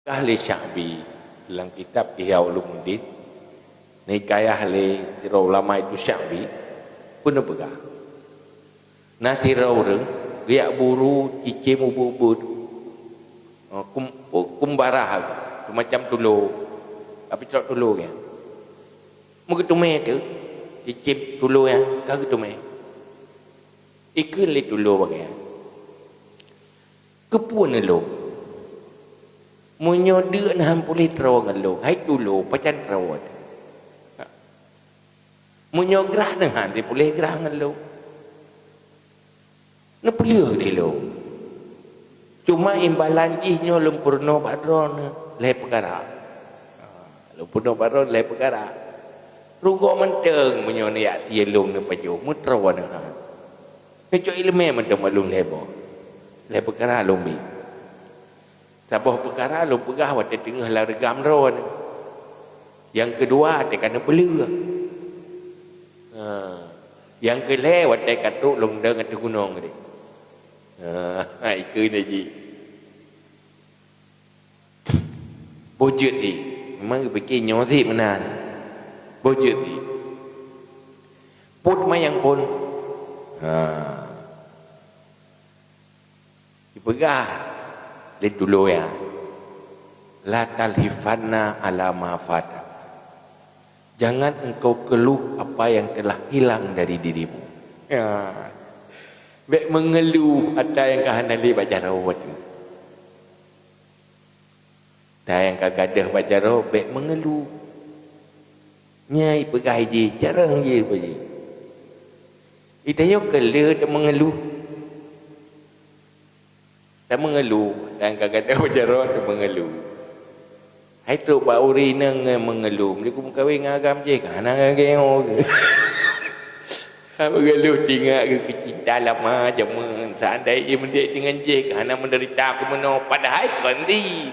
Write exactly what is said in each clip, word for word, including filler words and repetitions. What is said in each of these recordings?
Peugah lé Sya'bi lam kitab Ihya Ulumuddin, neukayah lé sidroe ulama itu Sya'bi, peue neupeugah. Na sidroe ureuëng geujak buru cicém ubeuet-ubeuet, eh, kum-, kumbarah, seumacam tulo, tapi trok tulo nyan. Meugeuteumé teuh, cicém tulo nyan ka geuteumé. Ikheun lé tulo bak gobnyan, "Keupeue neulôn? Meunyoe deuk neuh han puléh droe ngon lôn, hai tulo, pajan droe teuh? Meunyoe grah neuh han puléh grah ngon lôn, neupeuleueh di lôn. Cuma imbalan jih nyoe lôn peurunoe bak droeneuh lhée peukara." Ha, lôn peurunoe bak droeneuh lhée peukara. Rugoe mantong meunyoe neujak sie lôn neupajoh, meutroe neuh han. Neucok iéleumé mantong bak lôn lhée boh. Lhée peukara lôn bi. Saboh peukara lôn peugah watée teungoh lam reugam droeneuh. Nyang keudua watée ka neupeuleueh. Ha. Nyang keulhée watée ka trok lôn dong ateueh gunong tadi. Ha, ikheun lé jih. Boh jeuet jih. Memang geupike nyoe cit meunan. Boh jeuet jih. Put manyang phon. Ha. Dipeugah lé tulo nyan, "La talhifanna ala ma fatak." Jangan engkau keluh apa yang telah hilang dari dirimu. Ya. Bék meungeuluh ata nyang ka hana lé bak jaroe teuh. Ata nyang ka gadôh bak jaroe bék meungeuluh. Nyan ipeugah jih, jarang jih ipeugah jih. Itanyoe keu lheueh tameungeuluh. Tameungeuluh, ata nyang ka gadôh bak jaroe tameungeuluh. Hai trok bak ureuëng inong ngon meungeuluh, meunyoe kumeukawen ngon agam jih ka hana ngon geuh. Meungeuluh teuingat keu cinta lama jameun, seandai jih meudeh deungon jih ka hana meudeurita kumeunoe, padahai kon di.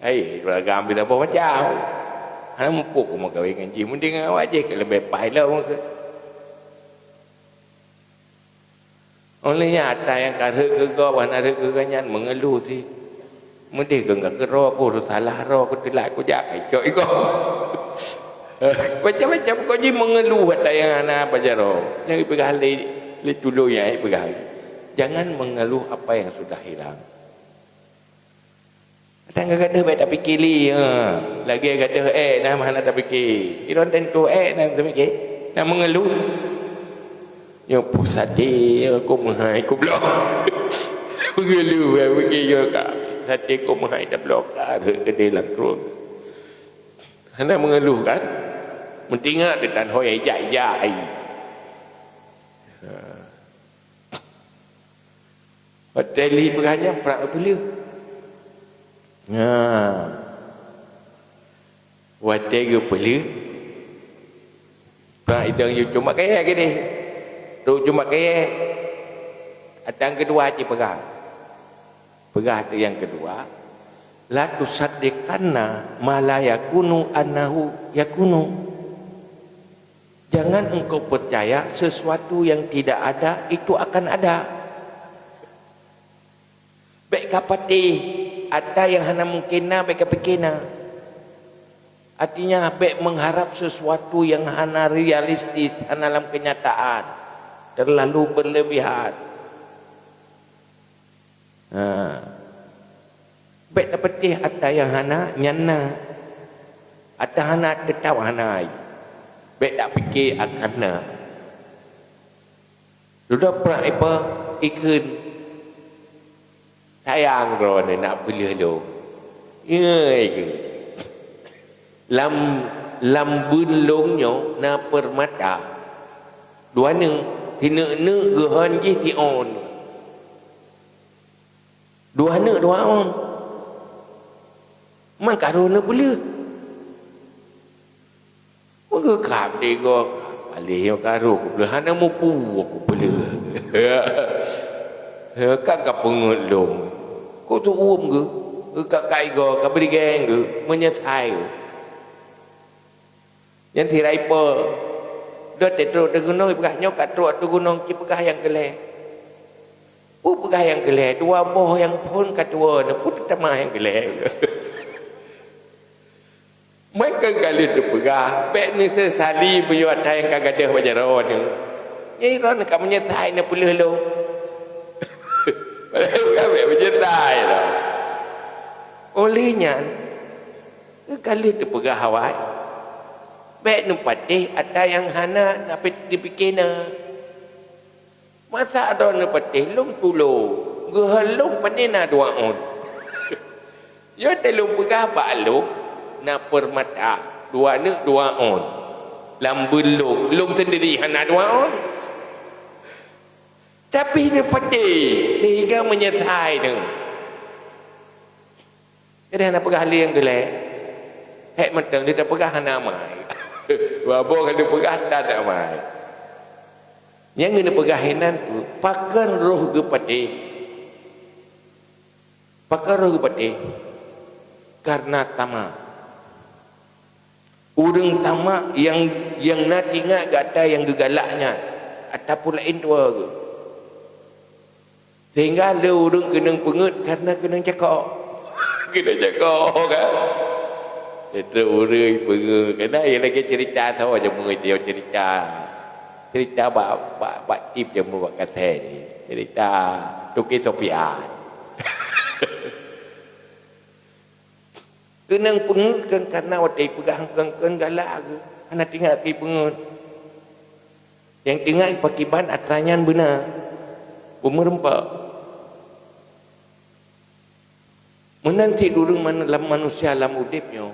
Hai, ureuëng agam bisa boh macam. Hana muphom kumeukawen ngon jih, meudeh ngon awak jih ka leubeh paih lom keu. Óh lheueh nyan ata nyang ka rhot keu gob, hana rhot keu gobnyan meungeuluh cit. Meudeh keu ka keudroe, ku salah droe, ku teulat kujak, ka icok igob. Macam-macam kok jih meungeuluh ata nyang hana bak jaroe. Nyang ipeugah lé, lé tulo nyan ipeugah, "Jangan mengeluh apa yang sudah hilang." Ata nyang gadôh bék tapike lé, ha. Lagée gadôh ék na meuhana tapike. Ilôn tantu ék na tapike. Na meungeuluh. Nyoe peue saté, nyoe kok meuhai kok bloe. Meungeuluh, eh, pike nyoe ka. Saté kok meuhai tabloe ka, rhot keudeh lam krueng. Hana meungeuluh kan? Meutingak teuh tan hôi ijak-ijak ai. Ha. Watée lé peugah nyan, prang geupeuleueh. Nah, watée geupeuleueh, prang idong yue cumak kayée keudeh. Trok cumak kayée, ata nyang keudua cit peugah. Peugah teuh nyang keudua, "La tusaddiqanna ma la yakunu annahu yakunu." Jangan engkau percaya sesuatu yang tidak ada itu akan ada. Bék ka patéh ata nyang hana mungken na, bék ka pike na. Artinya, bék mengharap sesuatu yang hana realistis, hana lam kenyataan, terlalu berlebihan. Ha. Bék tapatéh ata nyang hana, nyan na. Ata hana, teutap hana. Bék tapike akan na. Dudoe prang ipe ikheun. Sayang droeneuh nak peuleueh lôn. Nyoe ikheun. Lam, lam beun lôn nyoe na peurmata. Dua neuk, sineuk-neuk geuhon jih siôn. Dua neuk dua ôn. Man ka roh neupeuleueh. Meugeukab di gob, paléh nyoe ka roh kupeuleueh, hana mupu kupeuleueh. Ka, ka peungeuet lôn. Kok teuuem geuh, ka kai gob, ka beurigeng geuh, meunyeusai geuh. Nyan sira ipe. Dot trok teuh gunong, ipeugah nyoe ka trok teuh gunong, ci peugah nyang keu lhée. Peugah nyang keu lhèe, dua boh nyang phôn ka tuwoe, neupeue tamah nyang keu lhèe. Meukeun ka lheueh teupeugah, bèk neusesali meunyoe atra nyang ka gadôh bak jaroe neuh. Nyan droeneuh ka meunyeusai neupeuleueh lôn. Padahai bukan bèk meunyeusai lôn. Óh lheueh nyan, ka lheueh teupeugah awai, bèk neupatéh atra nyang hana na pit-, dipike na. Masa droeneuh patéh lôn tulo, geuhon lôn pané na dua ôn. Nyoe teuh lôn peugah bak lôn, na peurmata, dua neuk dua ôn. Lam beulông, lôn seundiri hana dua ôn. Tapi neupatéh, sehingga meunyeusai neuh. Jadi hana peugah lé nyang keu lhèe. Hék mantong, lheueh tapeugah hana amai. Dua boh ka lheueh peugah, tan amai. Nyang geuneuk peugah inan peue? Pakon roh geupatéh? Pakon roh geupatéh? Kareuna tamak. Ureuëng tamak nyang, nyang na teuingat gata nyang geugalak nyan, ataupun laén dua geuh. Sehingga lé ureuëng keunong peungeuet kareuna keunong cakok. Keunong cakok kan? Itu ureuëng peungeuet. Keunan lagèe cerita soe jameun, cerita. Cerita bak, bak, bak tip jameun bak kasét ni. Cerita Toke Sopian. Keunong peungeuet kan kareuna watèe peugah kön-kön galak geuh, hana teuingat keu peungeuet. Nyang teuingat pakriban atra nyan beuna. Beumeureumpok. Meunan cit ureuëng man-, lam manusia lam udép nyoe,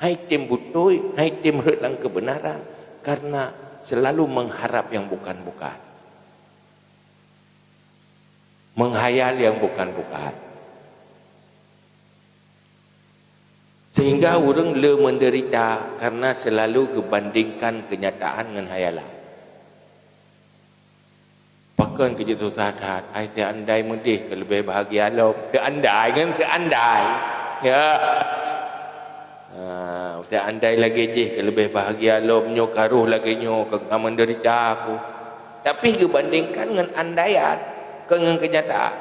han item beutôi, han item rhot lam keubeunaran, kareuna seulalu mengharap nyang bukan-bukan. Menghayal nyang bukan-bukan. Sehingga ureuëng le menderita karena selalu gebandingkan kenyataan ngon hayalan. Pakon keu jeuet susah that, ai seandai meudeh ka leubeh bahagia lom. Seandai ngon seandai. Ya. Ha, seandai lagée jih ka leubeh bahagia lom, nyoe ka roh lagée nyoe, ka, ka menderita aku. Tapi geubandingkan ngon andaian, kon ngon keunyataan.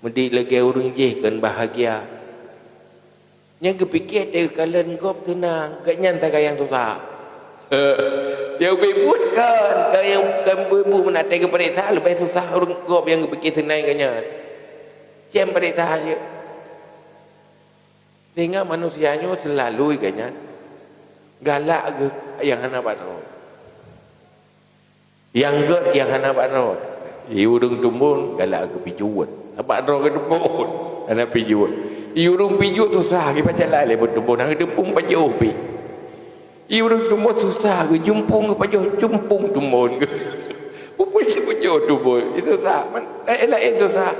Meudeh lagée ureuëng jih kon bahagia. Nyang geupike teukalon gob seunang, gobnyan sagai nyang susah. Nyang ubit buet kon, kon nyang, kon ubit buet meunan teuh geupareksa leubeh susah ureuëng gob nyang geupike seunang gobnyan. Cem pareksa jeuet. Sehingga manusia nyoe seulalu gobnyan galak geuh nyang hana bak droe. Nyang gét nyang hana bak droe. Ie ureuëng tumbon galak geuh pijuet. Bak droe geuh tumbon hana pijuet. Ie ureuëng pijuet susah geuh pacak lé buet tumbon, hana geutumbon pajoh pi. Ie ureuëng tumbon susah geuh jumpung geuh pajoh, jumpung tumbon geuh. Peue-peue sipajoh tumbon, ie susah. Man, laén-laén susah.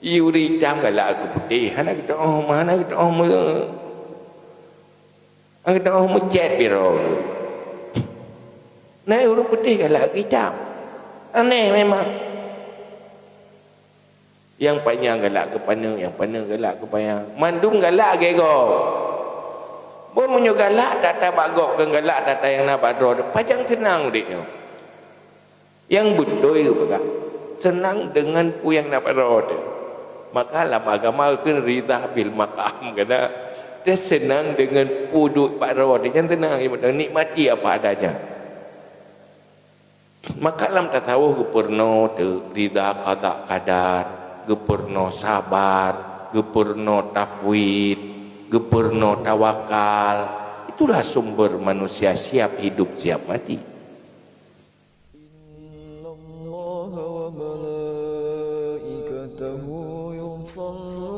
Ie ureuëng itam galak geuh putéh, hana geutuoh, hana geutuoh meu-, Hana geutuoh meucét biroe. Na ureuëng putéh galak geuh itam. Aneh memang. Nyang panyang galak geuh panyang, nyang panyang galak geuh panyang. Mandum galak lagée gob. Bon meunyoe galak that-that bak gob, kon galak that-that nyang na bak droe, pajan seunang udeb nyoe. Nyang beutôi geupeugah, seunang deungon peue nyang na bak droe teuh. Maka lam agama kheun ridha bil maqam, keunan teuseunang deungon peue duek bak droe teuh, nyan seunang, nikmati apa adanya. Maka lam tasawuf geupeurunoe teuh ridha qada qadar, geupeurunoe sabar, geupeurunoe tafwid, geupeurunoe tawakal. Itulah sumber manusia siap hidup, siap mati. إن الله وملائكته يصلون